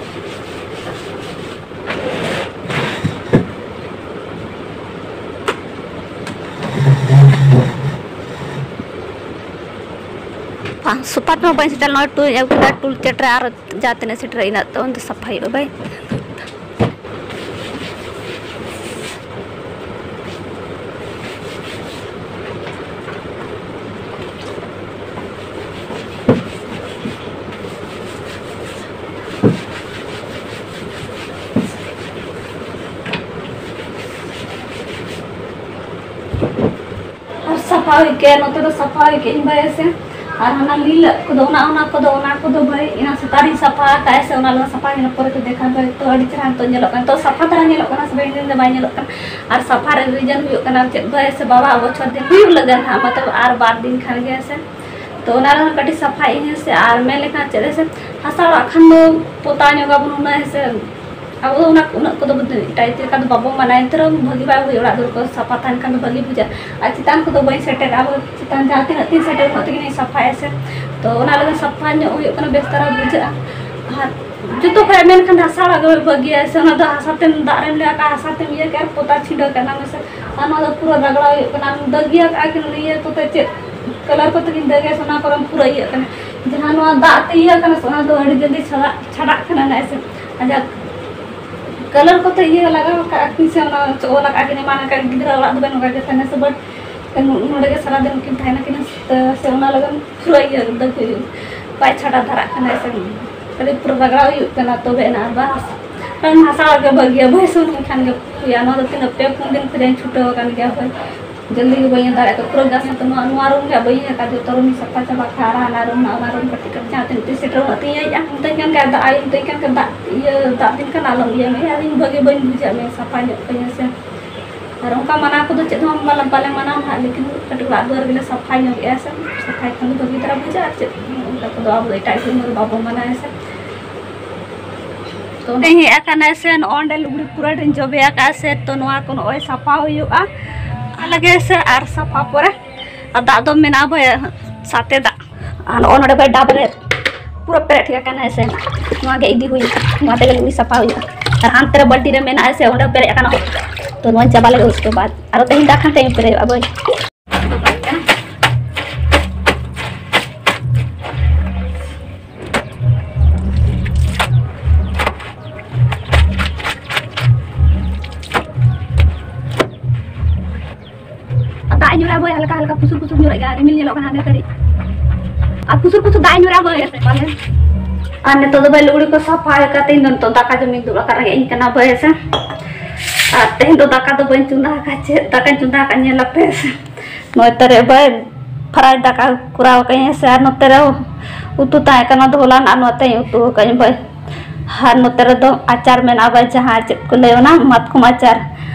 ᱯᱟ-, ᱥᱩᱯᱟᱨ ᱛᱮᱦᱚᱸ ᱵᱟᱹᱧ ᱥᱮᱴᱮᱨ ᱞᱮᱱᱟ, ᱴᱩᱞ ᱟᱹᱜᱩ ᱠᱮᱫᱟ, ᱴᱩᱞ ᱪᱮᱴ ᱨᱮ ᱟᱨ ᱡᱟᱦᱟᱸ ᱛᱤᱱᱟᱹᱜ ᱥᱮᱴᱮᱨ ᱤᱱᱟᱹᱜ ᱛᱮ ᱩᱱ ᱫᱚ ᱥᱟᱯᱷᱟ ᱦᱩᱭᱩᱜᱼᱟ ᱵᱷᱟᱹᱭ᱾ ᱟᱨ ᱥᱟᱯᱷᱟ ᱦᱩᱭ ᱠᱮᱫ, ᱱᱚᱛᱮ ᱫᱚ ᱥᱟᱯᱷᱟ ᱦᱩᱭ ᱠᱮᱫ ᱤᱧ ᱵᱷᱟᱹᱭ ᱥᱮ᱾ ᱟᱨ ᱦᱟᱱᱟ ᱞᱤᱞᱟᱹᱜ ᱠᱚᱫᱚ, ᱚᱱᱟ, ᱚᱱᱟ ᱠᱚᱫᱚ, ᱚᱱᱟ ᱠᱚᱫᱚ ᱵᱷᱟᱹᱭ ᱮᱱᱟ ᱥᱮᱛᱟᱜ ᱨᱤᱧ ᱥᱟᱯᱷᱟ ᱟᱠᱟᱫᱼᱟ ᱥᱮ, ᱚᱱᱟ ᱞᱟᱦᱟ ᱥᱟᱯᱷᱟ ᱧᱮᱞ ᱯᱚᱨᱮ ᱛᱮ ᱫᱮᱠᱷᱟᱣ ᱵᱷᱟᱹᱭ ᱛᱚ ᱟᱹᱰᱤ ᱪᱮᱦᱨᱟ ᱱᱤᱛᱚᱜ ᱧᱮᱞᱚᱜ ᱠᱟᱱᱟ᱾ ᱛᱚ ᱥᱟᱯᱷᱟ ᱫᱷᱟᱨᱟ ᱧᱮᱞᱚᱜ ᱠᱟᱱᱟ ᱥᱮ ᱵᱷᱟᱹᱭ, ᱤᱧ ᱫᱚ ᱵᱟᱭ ᱧᱮᱞᱚᱜ ᱠᱟᱱᱟ᱾ ᱟᱨ ᱥᱟᱯᱷᱟ ᱨᱮ ᱨᱤᱡᱮᱱ ᱦᱩᱭᱩᱜ ᱠᱟᱱᱟ ᱪᱮᱫ ᱵᱷᱟᱹᱭ ᱥᱮ, ᱵᱟᱵᱟ ᱵᱚᱪᱷᱚᱨ ᱫᱤᱱ ᱦᱩᱭᱩᱜ ᱞᱟᱹᱜᱤᱫ ᱦᱟᱸᱜ, ᱢᱚᱛᱞᱚᱵ ᱟᱨ ᱵᱟᱨ ᱫᱤᱱ ᱠᱷᱟᱱ ᱜᱮ ᱥᱮ᱾ ᱛᱚ ᱚᱱᱟ ᱨᱮᱦᱚᱸ ᱠᱟᱹᱴᱤᱡ ᱥᱟᱯᱷᱟᱭᱮᱫ ᱟᱹᱧ ᱥᱮ᱾ ᱟᱨ ᱢᱮᱱ ᱞᱮᱠᱷᱟᱱ ᱪᱮᱫ ᱦᱮᱸ ᱥᱮ, ᱦᱟᱥᱟ ᱚᱲᱟᱜ ᱠᱷᱟᱱ ᱫᱚ ᱯᱚᱛᱟᱣ ᱧᱚᱜ ᱟᱵᱚᱱ ᱩᱱᱟᱹᱜ ᱦᱮᱸ ᱥᱮ, ᱟᱵᱚ ᱫᱚ ᱚᱱᱟ ᱩᱱᱟᱹᱜ ᱠᱚᱫᱚ ᱵᱚ ᱮᱴᱟᱜ ᱞᱮᱠᱟ ᱫᱚ ᱵᱟᱵᱚ ᱢᱟᱱᱟᱭᱟ, ᱮᱱᱛᱮ ᱨᱮᱦᱚᱸ ᱵᱷᱟᱹᱜᱤ ᱵᱟᱭ ᱵᱩᱡᱷᱟᱹᱜᱼᱟ, ᱚᱲᱟᱜ ᱫᱩᱣᱟᱹᱨ ᱠᱚ ᱥᱟᱯᱷᱟ ᱛᱟᱦᱮᱱ ᱠᱷᱟᱱ ᱫᱚ ᱵᱷᱟᱹᱜᱤ ᱵᱩᱡᱷᱟᱹᱜᱼᱟ᱾ ᱟᱨ ᱪᱮᱛᱟᱱ ᱠᱚᱫᱚ ᱵᱟᱹᱧ ᱥᱮᱴᱮᱨᱟ, ᱟᱵᱚ ᱪᱮᱛᱟᱱ ᱡᱟᱦᱟᱸ ᱛᱤᱱᱟᱹᱜ ᱛᱤᱧ ᱥᱮᱴᱮᱨ ᱩᱱᱟᱹᱜ ᱛᱮᱜᱮ ᱞᱤᱧ ᱥᱟᱯᱷᱟᱭᱟ ᱥᱮ᱾ ᱛᱚ ᱚᱱᱟ ᱞᱟᱹᱜᱤᱫ ᱥᱟᱯᱷᱟ ᱧᱚᱜ ᱦᱩᱭᱩᱜ ᱠᱟᱱᱟ, ᱵᱮᱥ ᱫᱷᱟᱨᱟ ᱵᱩᱡᱷᱟᱹᱜᱼᱟ᱾ ᱟᱨ ᱡᱚᱛᱚ ᱠᱷᱚᱱ ᱢᱮᱱᱠᱷᱟᱱ ᱦᱟᱥᱟ ᱚᱲᱟᱜ ᱜᱮ ᱵᱷᱟᱹᱜᱤᱭᱟ ᱥᱮ, ᱚᱱᱟ ᱫᱚ ᱦᱟᱥᱟ ᱛᱮᱢ, ᱫᱟᱜ ᱨᱮᱢ ᱞᱮᱣᱦᱟ ᱠᱟᱜᱼᱟ, ᱦᱟᱥᱟ ᱛᱮᱢ ᱤᱭᱟᱹ ᱠᱮᱜᱼᱟ ᱟᱨ ᱯᱚᱛᱟᱣ ᱪᱷᱤᱰᱟᱹ ᱠᱟᱜᱼᱟ ᱢᱮᱥᱮ᱾ ᱟᱨ ᱱᱚᱣᱟ ᱫᱚ ᱯᱩᱨᱟᱹ ᱨᱟᱜᱲᱟᱣ ᱦᱩᱭᱩᱜ ᱠᱟᱱᱟ, ᱟᱢ ᱫᱟᱹᱜᱤᱭᱟ ᱠᱟᱜᱼᱟ ᱠᱤᱱ ᱤᱭᱟᱹ ᱠᱚᱛᱮ, ᱪᱮᱫ ᱠᱟᱞᱟᱨ ᱠᱚᱛᱮ ᱠᱤᱱ ᱫᱟᱹᱜᱤᱭᱟ ᱥᱮ, ᱚᱱᱟ ᱠᱚᱨᱮᱢ ᱯᱩᱨᱟᱹ ᱤᱭᱟᱹᱜ ᱠᱟᱱᱟ᱾ ᱡᱟᱦᱟᱸ ᱱᱚᱣᱟ ᱫᱟᱜ ᱛᱮ ᱤᱭᱟᱹ ᱠᱟᱱᱟ ᱥᱮ, ᱚᱱᱟ ᱫᱚ ᱟᱹᱰᱤ ᱡᱚᱞᱫᱤ ᱪᱷᱟᱲᱟᱜ, ᱪᱷᱟᱰᱟᱜ ᱠᱟᱱᱟ ᱱᱟᱜ ᱥᱮ᱾ ᱟᱡᱟᱜ ᱠᱟᱞᱟᱨ ᱠᱚᱛᱮ ᱤᱭᱟᱹ ᱞᱟᱜᱟᱣ ᱠᱟᱜᱼᱟ ᱠᱤᱱ ᱥᱮ, ᱚᱱᱟ ᱚᱞ ᱟᱠᱟᱫ ᱠᱤᱱ, ᱮᱢᱟᱱ ᱟᱠᱟᱫ ᱜᱤᱫᱽᱨᱟᱹ ᱚᱲᱟᱜ ᱫᱚ ᱵᱟᱹᱱᱩᱜ ᱠᱟᱜ ᱜᱮ ᱛᱟᱦᱮᱱᱟ ᱥᱮ, but ᱱᱚᱰᱮ ᱜᱮ ᱥᱟᱨᱟ ᱫᱤᱱ ᱠᱤᱱ ᱛᱟᱦᱮᱱᱟ ᱠᱤᱱ ᱥᱮ, ᱚᱱᱟ ᱞᱟᱹᱜᱤᱫ ᱯᱩᱨᱟᱹ ᱤᱭᱟᱹ ᱫᱟᱹᱜ ᱦᱩᱭᱩᱜ, ᱵᱟᱭ ᱪᱷᱟᱰᱟ ᱫᱷᱟᱨᱟᱜ ᱠᱟᱱᱟ ᱥᱮ, ᱠᱷᱟᱹᱞᱤ ᱯᱩᱨᱟᱹ ᱨᱟᱜᱲᱟᱣ ᱦᱩᱭᱩᱜ ᱠᱟᱱᱟ ᱛᱚᱵᱮ ᱮᱱᱟ ᱵᱟᱥ᱾ ᱠᱟᱨᱚᱱ ᱦᱟᱥᱟ ᱚᱲᱟᱜ ᱜᱮ ᱵᱷᱟᱹᱜᱤᱭᱟ, ᱵᱟᱹᱭ ᱥᱩᱱ ᱞᱮᱱᱠᱷᱟᱱ ᱜᱮ ᱦᱩᱭᱩᱜᱼᱟ᱾ ᱱᱚᱣᱟ ᱫᱚ ᱛᱤᱱᱟᱹᱜ ᱯᱮ ᱯᱩᱱ ᱫᱤᱱ ᱠᱷᱚᱱ ᱤᱧ ᱪᱷᱩᱴᱟᱹᱣ ᱟᱠᱟᱱ ᱜᱮᱭᱟ ᱦᱳᱭ᱾ ᱡᱚᱞᱫᱤ ᱜᱮ ᱵᱟᱹᱧ ᱤᱭᱟᱹ ᱫᱟᱲᱮᱭᱟᱜ ᱠᱟᱱᱟ᱾ ᱯᱩᱨᱟᱹ ᱜᱷᱟᱥ ᱟᱛᱮ ᱱᱚᱣᱟ, ᱱᱚᱣᱟ ᱨᱩᱢ ᱜᱮ ᱦᱟᱸᱜ ᱵᱟᱹᱧ ᱤᱭᱟᱹ ᱟᱠᱟᱫ, ᱡᱚᱛᱚ ᱨᱩᱢ ᱤᱧ ᱥᱟᱯᱷᱟ ᱪᱟᱵᱟ ᱠᱟᱜᱼᱟ᱾ ᱟᱨ ᱦᱟᱱᱟ ᱨᱩᱢ ᱱᱟᱜ, ᱚᱱᱟ ᱨᱩᱢ ᱠᱟᱹᱴᱤᱡ ᱠᱟᱹᱴᱤᱡ ᱡᱟᱦᱟᱸ ᱛᱤᱱᱟᱹᱜ ᱛᱤᱧ ᱥᱮᱴᱮᱨ ᱩᱱᱟᱹᱜ ᱛᱤᱧ ᱤᱭᱟᱹᱭᱮᱫᱼᱟ᱾ ᱢᱤᱛᱟᱹᱧ ᱠᱟᱱ ᱜᱮᱭᱟ, ᱫᱟᱜ ᱟᱭ ᱢᱤᱛᱟᱹᱧ ᱠᱟᱱ ᱜᱮᱭᱟ, ᱫᱟᱜ ᱤᱭᱟᱹ, ᱫᱟᱜ ᱫᱤᱱ ᱠᱟᱱᱟ, ᱟᱞᱚᱢ ᱤᱭᱟᱹ ᱢᱮ, ᱟᱨ ᱤᱧ ᱵᱷᱟᱹᱜᱤ ᱵᱟᱹᱧ ᱵᱩᱡᱷᱟᱹᱣ ᱢᱮ, ᱥᱟᱯᱷᱟ ᱧᱚᱜ ᱠᱟᱹᱧ ᱥᱮ᱾ ᱟᱨ ᱚᱱᱠᱟ ᱢᱟᱱᱟ ᱠᱚᱫᱚ ᱪᱮᱫ ᱦᱚᱸ ᱵᱟᱞᱮ, ᱵᱟᱞᱮ ᱢᱟᱱᱟᱣᱟ ᱱᱟᱦᱟᱜ, ᱞᱮᱠᱤᱱ ᱠᱟᱹᱴᱤᱡ ᱚᱲᱟᱜ ᱫᱩᱣᱟᱹᱨ ᱜᱮᱞᱮ ᱥᱟᱯᱷᱟ ᱧᱚᱜ ᱮᱜᱼᱟ ᱥᱮ, ᱥᱟᱯᱷᱟᱭ ᱠᱷᱟᱱ ᱫᱚ ᱵᱷᱟᱹᱜᱤ ᱫᱷᱟᱨᱟ ᱵᱩᱡᱷᱟᱹᱜᱼᱟ᱾ ᱟᱨ ᱪᱮᱫ ᱚᱱᱠᱟ ᱠᱚᱫᱚ ᱟᱵᱚ ᱫᱚ ᱮᱴᱟᱜ ᱥᱚᱢᱚᱭ ᱫᱚ ᱵᱟᱵᱚ ᱢᱟᱱᱟᱣᱟ ᱥᱮ᱾ ᱛᱚ ᱚᱸᱰᱮᱧ ᱦᱮᱡ ᱟᱠᱟᱱᱟ ᱥᱮ, ᱱᱚᱜᱼᱚ ᱱᱚᱸᱰᱮ ᱞᱩᱜᱽᱲᱤ ᱯᱩᱨᱟᱹ ᱰᱷᱮᱨᱤᱧ ᱡᱚᱵᱮ ᱟᱠᱟᱫᱼᱟ ᱥᱮ, ᱛᱚ ᱱᱚᱣᱟ ᱠᱚ ᱱᱚᱜᱼᱚᱭ ᱥᱟᱯᱷᱟ ᱦᱩᱭᱩᱜᱼᱟ᱾ ᱚᱱᱟ ᱞᱟᱹᱜᱤᱫ ᱥᱮ, ᱟᱨ ᱥᱟᱯᱷᱟ ᱯᱚᱨᱮ ᱟᱨ ᱫᱟᱜ ᱫᱚ ᱢᱮᱱᱟᱜᱼᱟ ᱵᱷᱟᱹᱭ, ᱥᱟᱛᱮ ᱫᱟᱜ᱾ ᱟᱨ ᱱᱚᱜᱼᱚ ᱱᱚᱸᱰᱮ ᱵᱷᱟᱹᱭ ᱰᱟᱵ ᱨᱮ ᱯᱩᱨᱟᱹ ᱯᱮᱨᱮᱡ ᱴᱷᱤᱠ ᱟᱠᱟᱱᱟ ᱦᱮᱸ ᱥᱮ᱾ ᱱᱚᱣᱟ ᱜᱮ ᱤᱫᱤ ᱦᱩᱭᱩᱜᱼᱟ, ᱱᱚᱣᱟ ᱛᱮᱜᱮ ᱞᱩᱜᱽᱲᱤ ᱥᱟᱯᱷᱟ ᱦᱩᱭᱩᱜᱼᱟ᱾ ᱟᱨ ᱦᱟᱱᱛᱮ ᱨᱮ ᱵᱟᱹᱞᱴᱤ ᱨᱮ ᱢᱮᱱᱟᱜᱼᱟ ᱥᱮ, ᱚᱸᱰᱮ ᱯᱮᱨᱮᱡ ᱟᱠᱟᱱᱟ᱾ ᱛᱚ ᱱᱚᱣᱟ ᱪᱟᱵᱟ ᱞᱮᱜᱮ, ᱩᱥᱠᱮ ᱵᱟᱫ ᱟᱨᱚ ᱛᱮᱦᱮᱧ ᱫᱟᱜ ᱠᱷᱟᱱ ᱛᱮᱦᱮᱧ ᱯᱮᱨᱮᱡᱚᱜᱼᱟ ᱵᱟᱹᱭ᱾ ᱟᱨ ᱫᱟᱜ ᱮ ᱧᱩᱨᱟ ᱵᱟᱹᱭ, ᱦᱟᱞᱠᱟ ᱦᱟᱞᱠᱟ ᱯᱩᱥᱩᱨ ᱯᱩᱥᱩᱨ ᱧᱩᱨᱮᱜ ᱜᱮᱭᱟ, ᱨᱤᱢᱤᱞ ᱧᱮᱞᱚᱜ ᱠᱟᱱᱟ ᱦᱟᱸᱰᱮ ᱠᱟᱹᱴᱤᱡ᱾ ᱟᱨ ᱯᱩᱥᱩᱨ ᱯᱩᱥᱩᱨ ᱫᱟᱜ ᱮ ᱧᱩᱨᱟ ᱵᱟᱹᱭ, ᱯᱟᱞᱮ᱾ ᱟᱨ ᱱᱤᱛᱚᱜ ᱫᱚ ᱵᱟᱹᱭ ᱞᱩᱜᱽᱲᱤ ᱠᱚ ᱥᱟᱯᱷᱟ ᱠᱟᱛᱮ ᱤᱧ ᱫᱚ ᱱᱤᱛᱚᱜ ᱫᱟᱠᱟ ᱡᱚᱢᱤᱧ ᱫᱩᱲᱩᱵ ᱟᱠᱟᱱ ᱨᱮᱸᱜᱮᱡ ᱤᱧ ᱠᱟᱱᱟ ᱵᱟᱹᱭ ᱦᱮᱸ ᱥᱮ᱾ ᱟᱨ ᱛᱮᱦᱮᱧ ᱫᱚ ᱫᱟᱠᱟ ᱫᱚ ᱵᱟᱹᱧ ᱪᱚᱸᱫᱟ ᱟᱠᱟᱫ, ᱪᱮᱫ ᱫᱟᱠᱟᱧ ᱪᱚᱸᱫᱟ ᱟᱠᱟᱫ ᱧᱮᱞ ᱟᱯᱮ ᱦᱮᱸ ᱥᱮ᱾ ᱱᱚᱛᱮ ᱨᱮ ᱵᱟᱹᱭ ᱯᱷᱨᱟᱭ ᱫᱟᱠᱟ ᱠᱚᱨᱟᱣ ᱟᱠᱟᱫᱟᱹᱧ ᱦᱮᱸ ᱥᱮ, ᱟᱨ ᱱᱚᱛᱮ ᱨᱮ ᱩᱛᱩ ᱛᱟᱦᱮᱸ ᱠᱟᱱᱟ ᱫᱚ ᱦᱚᱞᱟᱱ, ᱟᱨ ᱱᱚᱛᱮᱧ ᱩᱛᱩ ᱟᱠᱟᱫᱟᱹᱧ ᱵᱟᱹᱭ᱾ ᱟᱨ ᱱᱚᱛᱮ ᱨᱮᱫᱚ ᱟᱪᱟᱨ ᱢᱮᱱᱟᱜᱼᱟ ᱵᱟᱹᱭ, ᱡᱟᱦᱟᱸ ᱪᱮᱫ ᱠᱚ ᱞᱟᱹᱭᱟ ᱚᱱᱟ ᱢᱟᱛᱠᱚᱢ ᱟᱪᱟᱨ,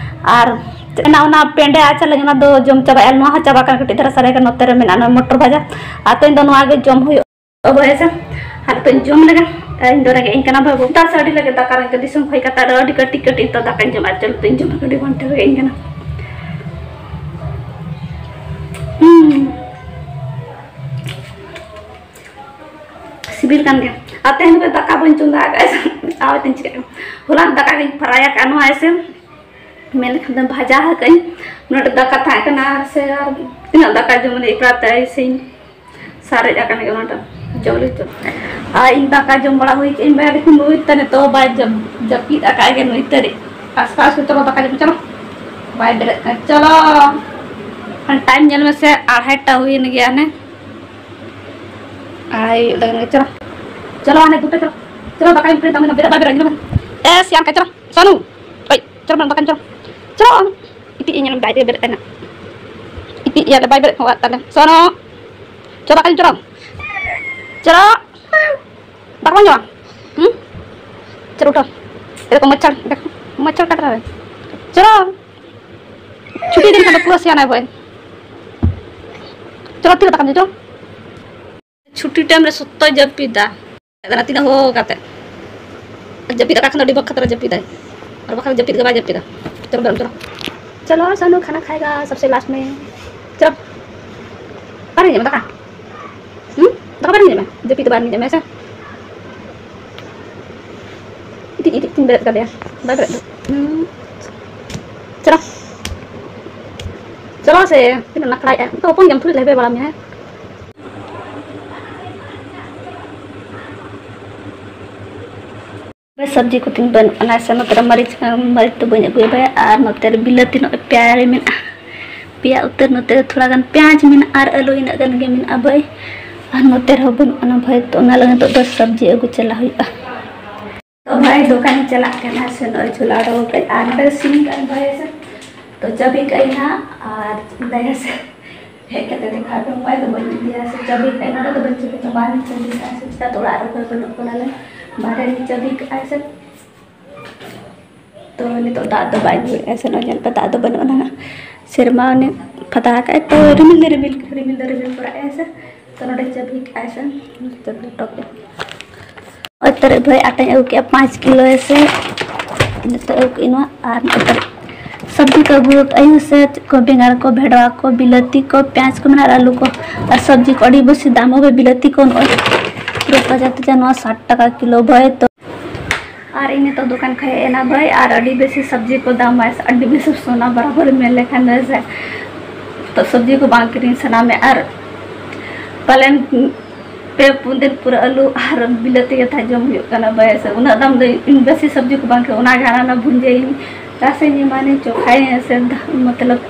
ᱟᱨ ᱪᱮᱫ ᱢᱮᱱᱟᱜᱼᱟ ᱚᱱᱟ ᱯᱮᱸᱰᱮ ᱟᱪᱟᱨ ᱞᱟᱹᱜᱤᱫ, ᱚᱱᱟ ᱫᱚ ᱡᱚᱢ ᱪᱟᱵᱟᱭᱮᱫᱼᱟ᱾ ᱱᱚᱣᱟ ᱦᱚᱸ ᱪᱟᱵᱟ ᱠᱟᱱᱟ, ᱠᱟᱹᱴᱤᱡ ᱫᱷᱟᱨᱟ ᱥᱟᱨᱮᱡ ᱠᱟᱱᱟ᱾ ᱱᱚᱛᱮ ᱨᱮ ᱢᱮᱱᱟᱜᱼᱟ ᱱᱚᱣᱟ ᱢᱚᱴᱚᱨ ᱵᱷᱟᱡᱟ, ᱟᱨ ᱛᱮᱦᱮᱧ ᱫᱚ ᱱᱚᱣᱟ ᱜᱮ ᱡᱚᱢ ᱦᱩᱭᱩᱜᱼᱟ ᱵᱟᱹᱭ ᱦᱮᱸ ᱥᱮ᱾ ᱟᱨ ᱱᱤᱛᱚᱜ ᱤᱧ ᱡᱚᱢ ᱞᱮᱜᱮ, ᱤᱧ ᱫᱚ ᱨᱮᱸᱜᱮᱡ ᱤᱧ ᱠᱟᱱᱟ ᱵᱟᱹᱵᱩ᱾ ᱫᱟᱜ ᱥᱮ ᱟᱹᱰᱤ ᱞᱟᱹᱜᱤᱫ ᱫᱟᱠᱟ ᱨᱮᱸᱜᱮᱡ ᱫᱤᱥᱚᱢ ᱠᱷᱚᱱ ᱠᱟᱛᱮ ᱟᱹᱰᱤ ᱠᱟᱹᱴᱤᱡ ᱠᱟᱹᱴᱤᱡ ᱛᱚ ᱫᱟᱠᱟᱧ ᱡᱚᱢᱟ, ᱪᱚᱞᱚ ᱛᱚᱧ ᱡᱚᱢᱟ, ᱟᱹᱰᱤ ᱵᱟᱝ ᱴᱷᱤᱠ ᱤᱧ ᱠᱟᱱᱟ᱾ ᱦᱩᱸ᱾ ᱥᱤᱵᱤᱞ ᱠᱟᱱ ᱜᱮᱭᱟ᱾ ᱟᱨ ᱛᱮᱦᱮᱧ ᱫᱚ ᱫᱟᱠᱟ ᱵᱟᱹᱧ ᱪᱚᱸᱫᱟ ᱟᱠᱟᱫᱼᱟ᱾ ᱟᱨ ᱛᱮᱧ ᱪᱤᱠᱟᱹᱜ ᱠᱟᱱᱟ, ᱦᱚᱞᱟ ᱫᱟᱠᱟ ᱜᱤᱧ ᱯᱷᱨᱟᱭ ᱟᱠᱟᱫᱼᱟ ᱱᱚᱣᱟ ᱤᱥᱤᱱ᱾ ᱢᱮᱱ ᱞᱮᱠᱷᱟᱱ ᱫᱚ ᱵᱷᱟᱡᱟ ᱟᱠᱟᱫ ᱟᱹᱧ᱾ ᱱᱚᱰᱮ ᱫᱟᱠᱟ ᱛᱟᱦᱮᱸ ᱠᱟᱱᱟ ᱥᱮ ᱟᱨ ᱛᱤᱱᱟᱹᱜ ᱫᱟᱠᱟ ᱡᱚᱢ ᱞᱮ ᱮᱠᱞᱟ ᱛᱮ ᱤᱥᱤᱱ ᱥᱟᱨᱮᱡ ᱟᱠᱟᱱ ᱜᱮ ᱚᱱᱟᱴᱟᱜ ᱡᱚᱢ ᱞᱮ ᱡᱚᱢ᱾ ᱟᱨ ᱤᱧ ᱫᱟᱠᱟ ᱡᱚᱢ ᱵᱟᱲᱟ ᱦᱩᱭ ᱠᱮᱫ ᱤᱧ ᱵᱟᱭ ᱞᱮᱠᱤᱱ ᱱᱩᱭ ᱛᱮ ᱱᱤᱛᱚᱜ ᱵᱟᱭ ᱡᱟᱹᱯ-, ᱡᱟᱹᱯᱤᱫ ᱟᱠᱟᱫ ᱜᱮ ᱱᱩᱭ ᱛᱟᱹᱨᱤ᱾ ᱟᱥᱛᱮ ᱟᱥᱛᱮ ᱪᱚᱞᱚ ᱫᱟᱠᱟ ᱡᱚᱢ ᱪᱚᱞᱚ᱾ ᱵᱟᱭ ᱵᱮᱨᱮᱫ ᱠᱟᱱᱟ᱾ ᱪᱚᱞᱚ᱾ ᱟᱨ ᱴᱟᱭᱤᱢ ᱧᱮᱞ ᱢᱮᱥᱮ, ᱟᱲᱟᱭᱴᱟ ᱦᱩᱭᱮᱱ ᱜᱮᱭᱟ ᱦᱟᱱᱮ᱾ ᱟᱭ ᱞᱟᱜᱟᱱ ᱜᱮ, ᱪᱚᱞᱚ᱾ ᱪᱚᱞᱚ, ᱦᱟᱱᱮ ᱫᱩᱴᱟ, ᱪᱚᱞᱚ᱾ ᱪᱚᱞᱚ, ᱫᱟᱠᱟ ᱡᱚᱢ ᱯᱮ, ᱫᱟᱢ ᱵᱮᱨᱮᱫ ᱵᱟᱭ ᱵᱮᱨᱮᱫ ᱠᱟᱱᱟ᱾ ᱮ, ᱥᱤᱭᱟᱱ ᱠᱟ, ᱪᱚᱞᱚ᱾ ᱥᱚᱱᱩ᱾ ᱳᱭ, ᱪᱚᱞᱚ, ᱫᱟᱠᱟ ᱡᱚᱢ, ᱪᱚᱞᱚ᱾ ᱪᱚᱞᱚ᱾ ᱤᱯᱤᱡ ᱤᱧ ᱧᱮᱞ ᱵᱟᱭ ᱵᱮᱨᱮᱫ ᱠᱟᱱᱟ᱾ ᱤᱯᱤᱡ ᱤᱭᱟᱞᱮ ᱵᱟᱭ ᱵᱮᱨᱮᱫ ᱠᱟᱱᱟ ᱛᱟᱞᱮ᱾ ᱥᱚᱱᱩ᱾ ᱪᱚᱞᱚ, ᱫᱟᱠᱟ ᱡᱚᱢ, ᱪᱚᱞᱚ᱾ ᱪᱚᱞᱚ᱾ ᱫᱟᱠᱟ ᱵᱟᱢ ᱡᱚᱢᱟ? ᱦᱩᱸ? ᱪᱚᱞᱚ, ᱩᱴᱷᱚ᱾ ᱮ ᱫᱮᱠᱷᱚ, ᱢᱚᱪᱷᱟᱲ, ᱫᱮᱠᱷᱚ, ᱢᱚᱪᱷᱟᱲ ᱠᱟᱴ ᱨᱟᱦᱟ ᱦᱟᱭ᱾ ᱪᱚᱞᱚ᱾ ᱪᱷᱩᱴᱤ ᱫᱤᱱ ᱠᱷᱟᱱ ᱫᱚ ᱯᱩᱨᱟᱹ ᱥᱤᱭᱟᱱᱟᱭ ᱵᱚᱭ᱾ ᱪᱚᱞᱚ, ᱛᱤᱨᱮ ᱫᱟᱠᱟᱢ ᱡᱚᱢ? ᱪᱷᱩᱴᱤ ᱴᱟᱭᱤᱢ ᱨᱮ ᱥᱚᱠᱛᱚᱭ ᱡᱟᱹᱯᱤᱫᱟ᱾ ᱛᱤᱱᱟᱹᱜ ᱦᱚᱦᱚ ᱠᱟᱛᱮ᱾ ᱡᱟᱹᱯᱤᱫ ᱟᱠᱟᱫ ᱠᱷᱟᱱ ᱫᱚ ᱟᱹᱰᱤ ᱵᱟᱠᱷᱟᱛ ᱨᱮ ᱡᱟᱹᱯᱤᱫᱟᱭ᱾ ᱟᱨ ᱵᱟᱠᱷᱟᱱ ᱡᱟᱹᱯᱤᱫ ᱜᱮ ᱵᱟᱭ ᱡᱟᱹᱯᱤᱫᱟ᱾ ᱪᱚᱞᱚ, ᱵᱮᱨᱮᱫ, ᱪᱚᱞᱚ᱾ ᱪᱚᱞᱚ, ᱥᱟᱱᱩ ᱠᱷᱟᱱᱟ ᱠᱷᱟᱭᱮᱜᱟ ᱥᱚᱵᱥᱮ ᱞᱟᱥᱴ ᱢᱮ᱾ ᱪᱚᱞᱚ᱾ ᱵᱟᱨ ᱨᱮ ᱡᱚᱢᱟ ᱫᱟᱠᱟ? ᱦᱩᱸ? ᱫᱟᱠᱟ ᱵᱟᱨ ᱨᱮ ᱡᱚᱢᱟ? ᱡᱟᱹᱯᱤᱫ ᱫᱚ ᱵᱟᱨ ᱨᱮ ᱡᱚᱢᱟ, ᱦᱮᱸ ᱥᱮ? ᱤᱫᱤ ᱠᱟᱛᱮᱧ ᱵᱮᱨᱮᱫ ᱠᱟᱫᱮᱭᱟ᱾ ᱵᱟᱭ ᱵᱮᱨᱮᱫ ᱫᱚ᱾ ᱦᱩᱸ᱾ ᱪᱚᱞᱚ᱾ ᱪᱚᱞᱚ ᱥᱮ, ᱛᱤᱱᱟᱹᱜ ᱱᱟᱠᱲᱟᱭᱮᱫᱼᱟ᱾ ᱛᱚ ᱦᱚᱯᱚᱱ ᱜᱮᱭᱟᱢ, ᱛᱷᱚᱲᱤ ᱞᱮᱦᱮᱵᱮ ᱵᱟᱲᱟ ᱢᱮᱭᱟ, ᱦᱮᱸ? ᱥᱚᱵᱽᱡᱤ ᱠᱚ ᱛᱤᱧ ᱵᱟᱹᱱᱩᱜ ᱟᱱᱟ ᱥᱮ, ᱱᱚᱛᱮ ᱨᱮ ᱢᱟᱹᱨᱤᱪ, ᱢᱟᱹᱨᱤᱪ ᱫᱚ ᱵᱟᱹᱧ ᱟᱹᱜᱩᱭᱟ ᱵᱷᱟᱭ, ᱟᱨ ᱱᱚᱛᱮ ᱨᱮ ᱵᱤᱞᱟᱹᱛᱤ ᱱᱚᱜᱼᱚᱭ ᱯᱮᱭᱟᱨᱮ ᱢᱮᱱᱟᱜᱼᱟ, ᱯᱮᱭᱟ ᱩᱛᱟᱹᱨ, ᱱᱚᱛᱮ ᱨᱮ ᱛᱷᱚᱲᱟ ᱜᱟᱱ ᱯᱮᱸᱭᱟᱡᱽ ᱢᱮᱱᱟᱜᱼᱟ, ᱟᱨ ᱟᱹᱞᱩ ᱤᱱᱟᱹᱜ ᱜᱟᱱ ᱜᱮ ᱢᱮᱱᱟᱜᱼᱟ ᱵᱷᱟᱭ, ᱟᱨ ᱱᱚᱛᱮ ᱨᱮᱦᱚᱸ ᱵᱟᱹᱱᱩᱜ ᱟᱱᱟ ᱵᱷᱟᱭ, ᱛᱚ ᱚᱱᱟ ᱞᱟᱹᱜᱤᱫ ᱱᱤᱛᱚᱜ ᱫᱚ ᱥᱚᱵᱽᱡᱤ ᱟᱹᱜᱩ ᱪᱟᱞᱟᱜ ᱦᱩᱭᱩᱜᱼᱟ᱾ ᱛᱚ ᱵᱷᱟᱭ ᱫᱚᱠᱟᱱ ᱪᱟᱞᱟᱜ ᱠᱟᱱᱟ ᱥᱮ, ᱱᱚᱜᱼᱚᱭ ᱡᱷᱚᱞᱟ ᱚᱰᱚᱠ ᱠᱟᱜ ᱟᱨ ᱱᱚᱰᱮ ᱥᱤᱢ ᱠᱟᱜ ᱵᱷᱟᱭ ᱥᱮ, ᱛᱚ ᱪᱟᱹᱵᱤ ᱠᱟᱜ ᱤᱧ ᱦᱟᱸᱜ ᱟᱨ ᱫᱟᱭᱟ ᱥᱮ ᱦᱮᱡ ᱠᱟᱛᱮ ᱫᱮᱠᱷᱟᱣ ᱯᱮ ᱢᱳᱵᱟᱭᱤᱞ ᱫᱚ ᱵᱟᱹᱧ ᱤᱫᱤᱭᱟ ᱥᱮ ᱪᱟᱹᱵᱤ ᱠᱟᱜ ᱱᱚᱰᱮ ᱫᱚ ᱵᱟᱹᱧ ᱪᱟᱹᱵᱤ ᱠᱟᱜᱼᱟ, ᱵᱟᱹᱧ ᱪᱟᱹᱵᱤ ᱠᱟᱜᱼᱟ ᱥᱮ ᱪᱮᱠᱟ ᱛᱚ ᱚᱲᱟᱜ ᱨᱮ ᱚᱠᱚᱭ ᱵᱟᱹᱱᱩᱜ ᱠᱚ ᱱᱟᱞᱮ ᱵᱟᱦᱨᱮ ᱨᱮᱧ ᱪᱟᱹᱵᱤ ᱠᱟᱜᱼᱟ ᱥᱮ᱾ ᱛᱚ ᱱᱤᱛᱚᱜ ᱫᱟᱜ ᱫᱚ ᱵᱟᱭ ᱧᱩᱨᱮᱜᱼᱟ ᱥᱮ ᱱᱚᱜᱼᱚᱭ ᱧᱮᱞ ᱯᱮ ᱫᱟᱜ ᱫᱚ ᱵᱟᱹᱱᱩᱜ ᱟᱱᱟ᱾ ᱥᱮᱨᱢᱟ ᱚᱱᱮ ᱯᱷᱟᱫᱟ ᱟᱠᱟᱫ ᱟᱭ ᱛᱚ ᱨᱤᱢᱤᱞ ᱫᱚ ᱨᱤᱢᱤᱞ ᱨᱤᱢᱤᱞ ᱫᱚ ᱨᱤᱢᱤᱞ ᱵᱟᱲᱟᱭᱮᱫᱼᱟᱭ ᱥᱮ᱾ ᱛᱚ ᱱᱚᱰᱮ ᱪᱟᱹᱵᱤ ᱠᱟᱜᱼᱟᱭ ᱥᱮ ᱪᱟᱹᱵᱤ ᱦᱚᱴᱚ ᱠᱮᱫᱼᱟ᱾ ᱚᱛ ᱨᱮ ᱵᱷᱟᱹᱭ ᱟᱴᱟᱧ ᱟᱹᱜᱩ ᱠᱮᱫᱼᱟ ᱯᱟᱸᱪ ᱠᱤᱞᱳ ᱥᱮ᱾ ᱱᱤᱛᱚᱜ ᱟᱹᱜᱩ ᱠᱮᱫᱼᱟᱹᱧ ᱱᱚᱣᱟ ᱟᱨ ᱱᱚᱛᱮ ᱥᱚᱵᱽᱡᱤ ᱠᱚ ᱟᱹᱜᱩ ᱟᱠᱟᱫᱼᱟᱹᱧ ᱥᱮ ᱪᱮᱫ ᱠᱚ ᱵᱮᱸᱜᱟᱲ ᱠᱚ ᱵᱷᱮᱰᱣᱟ ᱠᱚ ᱵᱤᱞᱟᱹᱛᱤ ᱠᱚ ᱯᱮᱸᱭᱟᱡᱽ ᱠᱚ ᱢᱮᱱᱟᱜᱼᱟ ᱟᱨ ᱟᱹᱞᱩ ᱠᱚ ᱟᱨ ᱥᱚᱵᱽᱡᱤ ᱠᱚ ᱟᱹᱰᱤ ᱵᱮᱥᱤ ᱫᱟᱢ ᱦᱚᱸ ᱵᱤᱞᱟᱹᱛᱤ ᱠᱚ ᱱᱚᱜᱼᱚᱭ ᱯᱩᱨᱟᱹ ᱛᱟᱡᱟ ᱛᱟᱡᱟ ᱱᱚᱣᱟ ᱥᱟᱴ ᱴᱟᱠᱟ ᱠᱤᱞᱳ ᱵᱷᱟᱹᱭ᱾ ᱛᱚ ᱟᱨ ᱤᱧ ᱱᱤᱛᱚᱜ ᱫᱚᱠᱟᱱ ᱠᱷᱚᱱ ᱦᱮᱡ ᱮᱱᱟ ᱵᱷᱟᱹᱭ ᱟᱨ ᱟᱹᱰᱤ ᱵᱮᱥᱤ ᱥᱚᱵᱽᱡᱤ ᱠᱚ ᱫᱟᱢ ᱟᱹᱰᱤ ᱵᱮᱥᱤ ᱥᱚᱱᱟ ᱵᱚᱨᱟᱵᱚᱨ ᱢᱮᱱ ᱞᱮᱠᱷᱟᱱ ᱫᱚ ᱥᱮ᱾ ᱛᱚ ᱥᱚᱵᱽᱡᱤ ᱠᱚ ᱵᱟᱝ ᱠᱤᱨᱤᱧ ᱥᱟᱱᱟ ᱢᱮ ᱟᱨ ᱯᱟᱞᱮᱱ ᱯᱮ ᱯᱩᱱ ᱫᱤᱱ ᱯᱩᱨᱟᱹ ᱟᱹᱞᱩ ᱟᱨ ᱵᱤᱞᱟᱹᱛᱤ ᱜᱮ ᱛᱟᱦᱮᱸ ᱡᱚᱢ ᱦᱩᱭᱩᱜ ᱠᱟᱱᱟ ᱵᱷᱟᱹᱭ ᱥᱮ᱾ ᱩᱱᱟᱹᱜ ᱫᱟᱢ ᱫᱚ ᱤᱧ ᱵᱮᱥᱤ ᱥᱚᱵᱽᱡᱤ ᱠᱚ ᱵᱟᱝ ᱠᱤᱨᱤᱧ ᱚᱱᱟ ᱜᱮ ᱦᱟᱱᱟ ᱱᱟ ᱵᱷᱩᱸᱡᱟᱹᱭᱟᱹᱧ ᱨᱟᱥᱮᱧ ᱮᱢᱟᱱᱤᱧ ᱪᱚᱠᱷᱟᱭᱟᱹᱧ ᱥᱮ ᱢᱚᱛᱞᱚᱵ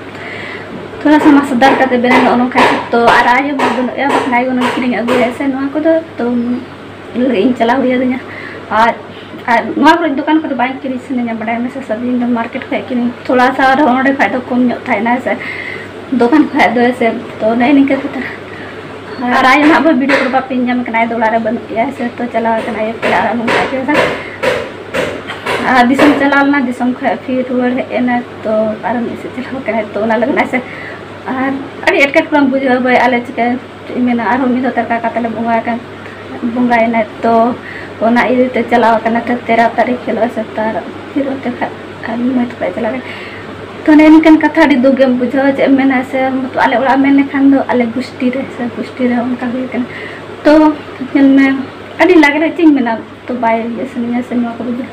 ᱛᱷᱚᱲᱟ ᱥᱟ ᱢᱟᱥᱟᱫᱟᱨ ᱠᱟᱛᱮ ᱵᱮᱱᱟᱣ ᱱᱚᱜᱼᱚ ᱱᱚᱝᱠᱟ᱾ ᱛᱚ ᱟᱨ ᱟᱭᱳ ᱢᱟ ᱵᱟᱹᱱᱩᱜ ᱮᱭᱟ ᱵᱟᱠᱷᱟᱱ ᱟᱭᱳ ᱦᱩᱱᱟᱹᱝ ᱠᱤᱨᱤᱧ ᱟᱹᱜᱩᱭᱟ ᱥᱮ ᱱᱚᱣᱟ ᱠᱚᱫᱚ᱾ ᱛᱚ ᱞᱟᱹᱜᱤᱫ ᱤᱧ ᱪᱟᱞᱟᱣ ᱦᱩᱭ ᱟᱹᱫᱤᱧᱟ᱾ ᱟᱨ ᱟᱨ ᱱᱚᱣᱟ ᱠᱚᱨᱮ ᱫᱚᱠᱟᱱ ᱠᱚᱨᱮ ᱵᱟᱝ ᱠᱤᱨᱤᱧ ᱥᱟᱱᱟᱧᱟ ᱵᱟᱰᱟᱭ ᱢᱮᱥᱮ ᱥᱚᱵᱽᱡᱤ ᱫᱚ ᱢᱟᱨᱠᱮᱴ ᱠᱷᱚᱱ ᱠᱤᱨᱤᱧ ᱛᱷᱚᱲᱟ ᱥᱟ ᱟᱨᱦᱚᱸ ᱚᱸᱰᱮ ᱠᱷᱚᱱ ᱫᱚ ᱠᱚᱢ ᱧᱚᱜ ᱛᱟᱦᱮᱱᱟ ᱥᱮ ᱫᱚᱠᱟᱱ ᱠᱷᱚᱱ ᱫᱚ ᱥᱮ᱾ ᱛᱚ ᱱᱮᱜᱼᱮ ᱱᱤᱝᱠᱟᱹ ᱠᱟᱛᱷᱟ᱾ ᱟᱨ ᱟᱭᱳ ᱱᱟᱦᱟᱜ ᱵᱷᱟᱹᱭ ᱵᱷᱤᱰᱤᱭᱳ ᱠᱚᱨᱮ ᱵᱟᱯᱮ ᱧᱟᱢ ᱠᱟᱱᱟ ᱟᱭᱳ ᱫᱚ ᱚᱲᱟᱜ ᱨᱮ ᱵᱟᱹᱱᱩᱜ ᱜᱮᱭᱟ ᱥᱮ᱾ ᱛᱚ ᱪᱟᱞᱟᱣ ᱠᱟᱱᱟ ᱟᱭᱳ ᱯᱮᱲᱟ ᱚᱲᱟᱜ ᱱᱚᱝᱠᱟ ᱜᱮ ᱥᱮ᱾ ᱟᱨ ᱫᱤᱥᱚᱢ ᱪᱟᱞᱟᱣ ᱞᱮᱱᱟ ᱫᱤᱥᱚᱢ ᱠᱷᱚᱱ ᱯᱷᱤᱨ ᱨᱩᱣᱟᱹᱲ ᱦᱮᱡ ᱮᱱᱟ᱾ ᱛᱚ ᱟᱨ ᱢᱤᱫ ᱥᱮᱫ ᱪᱟᱞᱟᱣ ᱠᱟᱱᱟᱭ ᱛᱚ ᱚᱱᱟ ᱞᱟᱹᱜᱤᱫ ᱥᱮ᱾ ᱟᱨ ᱟᱹᱰᱤ ᱮᱴᱠᱮᱴᱚᱬᱮᱢ ᱵᱩᱡᱷᱟᱹᱣᱟ ᱵᱷᱟᱹᱭ ᱟᱞᱮ ᱪᱤᱠᱟᱹ ᱪᱮᱫ ᱤᱧ ᱢᱮᱱᱟ ᱟᱨᱦᱚᱸ ᱢᱤᱫ ᱫᱷᱟᱣ ᱛᱮᱨᱠᱟ ᱠᱟᱛᱮ ᱞᱮ ᱵᱚᱸᱜᱟ ᱟᱠᱟᱱ ᱵᱚᱸᱜᱟᱭᱮᱱᱟᱭ᱾ ᱛᱚ ᱚᱱᱟ ᱤᱫᱤ ᱛᱮ ᱪᱟᱞᱟᱣ ᱟᱠᱟᱱᱟ ᱛᱚ ᱛᱮᱨᱚ ᱛᱟᱹᱨᱤᱠᱷ ᱦᱤᱞᱳᱜ ᱥᱮᱛᱟᱜ ᱯᱷᱤᱨ ᱚᱱᱛᱮ ᱠᱷᱟᱡ ᱟᱨ ᱢᱟᱹᱭ ᱛᱟᱠᱚ ᱪᱟᱞᱟᱣ ᱮᱱᱟ᱾ ᱛᱚ ᱱᱮᱜᱼᱮ ᱱᱤᱝᱠᱟᱹᱱ ᱠᱟᱛᱷᱟ ᱟᱹᱰᱤ ᱫᱩᱠ ᱜᱮᱢ ᱵᱩᱡᱷᱟᱹᱣᱟ ᱪᱮᱫ ᱮᱢ ᱢᱮᱱᱟ ᱥᱮ ᱟᱞᱮ ᱚᱲᱟᱜ ᱮᱢ ᱢᱮᱱ ᱞᱮᱠᱷᱟᱱ ᱫᱚ ᱟᱞᱮ ᱜᱩᱥᱴᱤ ᱨᱮ ᱥᱮ ᱜᱩᱥᱴᱤ ᱨᱮ ᱚᱱᱠᱟ ᱦᱩᱭ ᱠᱟᱱᱟ᱾ ᱛᱚ ᱧᱮᱞ ᱢᱮ ᱟᱹᱰᱤ ᱞᱟᱜᱽᱲᱮ ᱪᱮᱫ ᱤᱧ ᱢᱮᱱᱟ ᱛᱚ ᱵᱟᱭ ᱤᱭᱟᱹ ᱥᱟᱱᱟᱧᱟ ᱥᱮ ᱱᱚᱣᱟ ᱠᱚᱫᱚ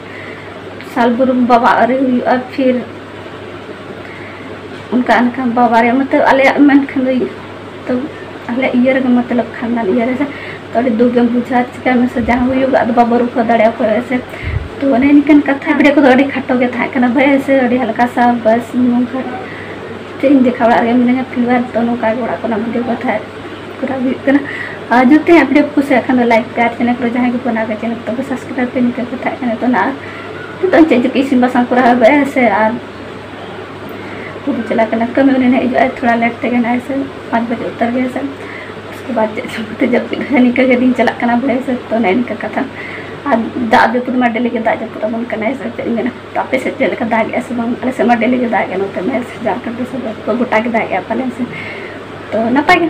ᱥᱟᱞ ᱵᱩᱨᱩᱢ ᱵᱟᱵᱟ ᱟᱹᱣᱨᱤ ᱦᱩᱭᱩᱜᱼᱟ, ᱯᱷᱤᱨ ᱚᱱᱠᱟ ᱚᱱᱠᱟ ᱵᱟᱵᱟ ᱨᱮ ᱢᱚᱛᱞᱚᱵ ᱟᱞᱮᱭᱟᱜ ᱢᱮᱱᱠᱷᱟᱱ ᱫᱚ ᱛᱚ ᱟᱞᱮ ᱤᱭᱟᱹ ᱨᱮᱜᱮ ᱢᱚᱛᱞᱚᱵ ᱠᱷᱟᱱᱫᱟᱱ ᱤᱭᱟᱹ ᱨᱮ ᱥᱮ ᱛᱚ ᱟᱹᱰᱤ ᱫᱩᱠ ᱜᱮᱢ ᱵᱩᱡᱷᱟᱹᱣᱟ᱾ ᱪᱤᱠᱟᱹᱭ ᱢᱮᱥᱮ ᱡᱟᱦᱟᱸ ᱦᱩᱭᱩᱜ ᱟᱫᱚ ᱵᱟᱵᱚ ᱨᱩᱠᱷᱟᱹᱣ ᱫᱟᱲᱮᱭᱟᱜᱼᱟ ᱚᱠᱚᱭ ᱥᱮ᱾ ᱛᱚ ᱚᱱᱮ ᱱᱤᱝᱠᱟᱹᱱ ᱠᱟᱛᱷᱟ ᱵᱷᱤᱰᱤᱭᱳ ᱠᱚᱫᱚ ᱟᱹᱰᱤ ᱠᱷᱟᱴᱚ ᱜᱮ ᱛᱟᱦᱮᱸ ᱠᱟᱱᱟ ᱵᱷᱟᱹᱭ ᱥᱮ, ᱟᱹᱰᱤ ᱦᱟᱞᱠᱟ ᱥᱟ ᱵᱟᱥ ᱱᱚᱝᱠᱟ ᱪᱮᱫ ᱤᱧ ᱫᱮᱠᱷᱟᱣ ᱚᱲᱟᱜ ᱨᱮᱜᱮ ᱢᱤᱱᱟᱹᱧᱟ ᱯᱷᱤᱞᱣᱟᱨ᱾ ᱛᱚ ᱱᱚᱝᱠᱟ ᱜᱮ ᱚᱲᱟᱜ ᱠᱚᱨᱮᱱᱟᱜ ᱵᱷᱤᱰᱤᱭᱳ ᱠᱚ ᱛᱟᱦᱮᱸ ᱠᱚᱨᱟᱣ ᱦᱩᱭᱩᱜ ᱠᱟᱱᱟ᱾ ᱟᱨ ᱡᱩᱫᱤ ᱟᱯᱰᱮᱴ ᱠᱩᱥᱤᱭᱟᱜ ᱠᱷᱟᱱ ᱫᱚ ᱞᱟᱭᱤᱠ ᱯᱮ ᱟᱨ ᱪᱮᱱᱮᱞ ᱠᱚᱨᱮ ᱡᱟᱦᱟᱸᱭ ᱜᱮ ᱵᱚᱱᱟ ᱜᱮ ᱪᱮᱱᱮᱞ ᱛᱚᱵᱮ ᱥᱟᱵᱥᱠᱨᱟᱭᱤᱵ ᱯᱮ ᱱᱤᱝᱠᱟᱹ ᱠᱟᱛᱷᱟ ᱠᱟᱱᱟ᱾ ᱛᱚ ᱱᱟ ᱱᱤᱛᱚᱜ ᱪᱮᱫ ᱪᱚ ᱤᱥᱤᱱ ᱵᱟᱥᱟᱝ ᱠᱚᱨᱟᱣ ᱦᱩᱭᱩᱜᱼᱟ ᱥᱮ ᱟᱨ ᱠᱩᱞᱤ ᱪᱟᱞᱟᱜ ᱠᱟᱱᱟ ᱠᱟᱹᱢᱤ ᱩᱱᱤ ᱦᱮᱡ ᱦᱤᱡᱩᱜᱼᱟᱭ ᱛᱷᱚᱲᱟ ᱞᱮᱴ ᱛᱮᱜᱮ ᱱᱟᱜ ᱥᱮ ᱯᱟᱸᱪ ᱵᱟᱡᱮ ᱩᱛᱟᱹᱨ ᱜᱮ ᱥᱮ᱾ ᱩᱥᱠᱮ ᱵᱟᱫ ᱪᱮᱫ ᱪᱚ ᱠᱟᱛᱮ ᱡᱟᱹᱯᱤᱫ ᱦᱩᱭᱩᱜᱼᱟ᱾ ᱱᱤᱝᱠᱟᱹ ᱜᱮ ᱫᱤᱱ ᱪᱟᱞᱟᱜ ᱠᱟᱱᱟ ᱵᱷᱟᱹᱭ ᱥᱮ᱾ ᱛᱚ ᱱᱮᱜᱼᱮ ᱱᱤᱝᱠᱟ ᱠᱟᱛᱷᱟ᱾ ᱟᱨ ᱫᱟᱜ ᱡᱟᱹᱯᱩᱫ ᱢᱟ ᱰᱮᱞᱤ ᱜᱮ ᱫᱟᱜ ᱡᱟᱹᱯᱩᱫ ᱟᱵᱚᱱ ᱠᱟᱱᱟᱭ ᱥᱮ ᱪᱮᱫ ᱤᱧ ᱢᱮᱱᱟ᱾ ᱛᱚ ᱟᱯᱮ ᱥᱮᱫ ᱪᱮᱫ ᱞᱮᱠᱟ ᱫᱟᱜᱮᱜᱼᱟ ᱥᱮ ᱵᱟᱝ? ᱟᱞᱮ ᱥᱮᱫ ᱢᱟ ᱰᱮᱞᱤ ᱜᱮ ᱫᱟᱜᱮᱜᱼᱟ ᱱᱚᱛᱮ ᱢᱟ ᱥᱮ ᱡᱷᱟᱲᱠᱷᱚᱸᱰ ᱫᱤᱥᱚᱢ ᱨᱮ ᱛᱚ ᱜᱚᱴᱟ ᱜᱮ ᱫᱟᱜᱮᱜᱼᱟ ᱯᱟᱞᱮᱱ ᱥᱮ᱾ ᱛᱚ ᱱᱟᱯᱟᱭ ᱜᱮ